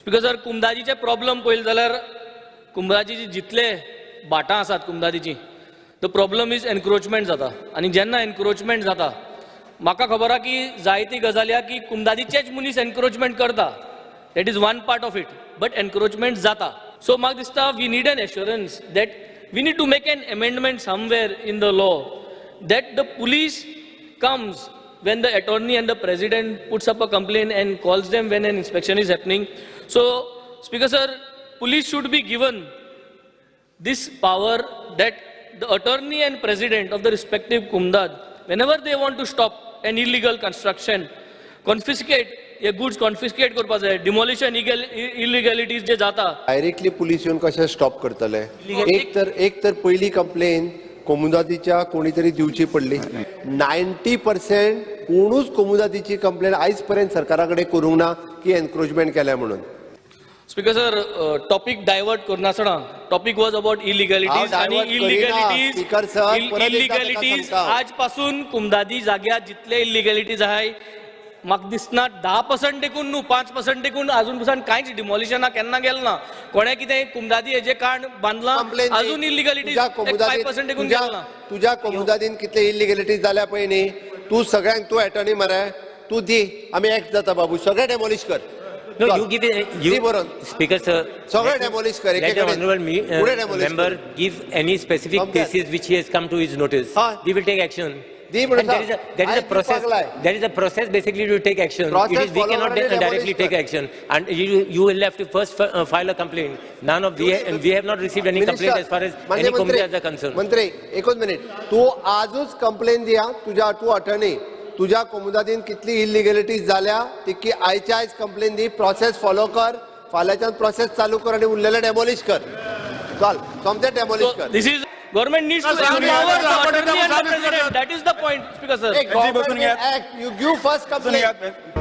Because जर कुमदाजीचे problem पळयले जाल्यार कुमदाजीची जितले भाटां आसात कुमदादीची, the problem is encroachment जाता. आनी जेन्ना एनक्रोचमेंट जाता, म्हाका खबर आहा की जायती गजाली आहा की कुमदादीचेच मनीस एनक्रोचमेंट करता. That is one part of it, but encroachment जाता. सो म्हाका दिसता we need an assurance that we need to make an amendment somewhere in the law that the police comes when the attorney and the president puts up a complaint and calls them when an inspection is happening. So, Speaker sir, police should be given this power that the attorney and president of the respective Kumdad, whenever they want to stop an illegal construction, confiscate हे goods, confiscate करपा जाय, demolition illegalities जे जाता. Directly police येवन कशें stop करतले? एक तर पयली कंप्लेन कोमुदादीच्या कोणी तरी दिवची पडली. 90% कोणूच कोमुदादीची कंप्लेन आयज पर्यंत सरकारा कडेन करूंक ना की एनक्रोचमेंट केल्या म्हणून. स्पीकर सर, टॉपिक डायवर्ट करनासतना, टॉपिक वॉज अबाउट इलिगॅलिटीज. हांव आणि divert करिना, इलिगॅलिटीज Speaker sir, परत एकदा ताका इलिगॅलिटीज सांगता. आज पासून कुमदादी जाग्यार जितले इलिगॅलिटीज आहाय, म्हाका दिसना 10% देखून न्हू, 5% देखून अजून पसून कांयच डिमॉलिशना केन्ना गेलें ना. कोणें कितें कुमदादी हेजें कार्ड बांदलां, कंप्लेन अजून इलिगॅलिटीज 5% देखून गेलें ना. तुझ्या कोमुदादीन कितले इलिगॅलिटीज जाल्या पळय न्ही, तूं सगळ्यांक, तूं एटर्नी मरे, तूं दी, आमी एक्ट जाता बाबू, सगळें डेमोलिश कर. No, चल. you give it, you, दी बरोवन. Speaker sir. सगळें demolish कर, Let the एकेकडेन. Honorable फुडें demolish member कर. Give any specific समजात. Cases which he has come to his notice. हा. We will take action. दी म्हणून And there is a, सांग. There is आयज a process, दिवपाक लाय. There is a process basically to take action. Process It is, we follow cannot कर आणि directly demolish take कर. Action. And you will have to first file a complaint. None of the, and we have not received any complaint as far as माननीय any मंत्री, complaints are concerned. मंत्री, एकूच minute. तूं आजूच complain दिया. तुज्या, तूं अटर्नी, तुज्या कोमुदादीन कितली इलिगॅलिटीज जाल्या तितकी आयच्या आयज कंप्लेन दी. प्रोसेस फॉलो कर. फाल्यांच्यान प्रोसेस चालू कर आणि उरलेले डेमोलिश कर. चल, सोमतें डेमोलिश So कर. this is government needs to Sir, empower the sir, attorney and the sir, president. That is the point, Speaker sir. Hey, बसून government घेयात. Act, you give first बसून complaint. घेयात.